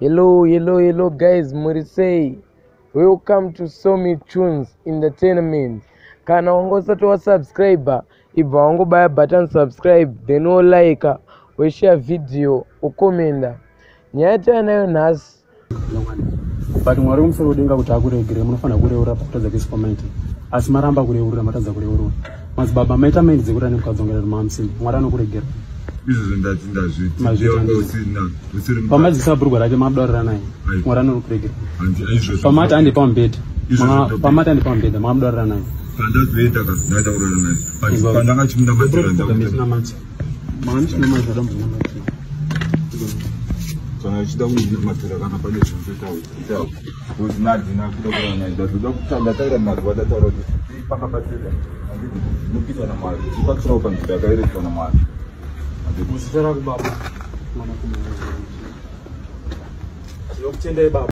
Hello, hello, hello guys, muri sei? Welcome to Somi Tunes Entertainment. Kana wanga usati wasubscribe, ibva wangobaya button subscribe, then wolike, woshare video, wokomenda. Nyaya yatinayo nhasi. But Mwari wemusoro wedenga kuti akuregere, munofanira kureurura pakutadza kwesipamaita, asi maramba kureurura, matadza kureurura. Madzibaba maita maindi dzekuti ane mukadzi wangaita mamusimba. Mwari anokuregera. Izvozvo ndati ndazviti. Pamadzisa bhurugwa rake mamudaurira naye, Mwari anokuregera. Pamati andi pamubhedha, pamati andi pamubhedha mamudaurira naye. Pandazoita ka ndataurira naye, pandanga chimunamatira. Kana uchida kundinamatira, kana pane zvinhu toitawo, nadhina kuda kurara naye, ndazoda ndataura mazuva ndataura kuti pakabatsira nopitwa naMwari, ipakisirawo panzvimbo yakaereswa naMwari. Muzita rako Baba, Mwanakomana, tinokutendai Baba.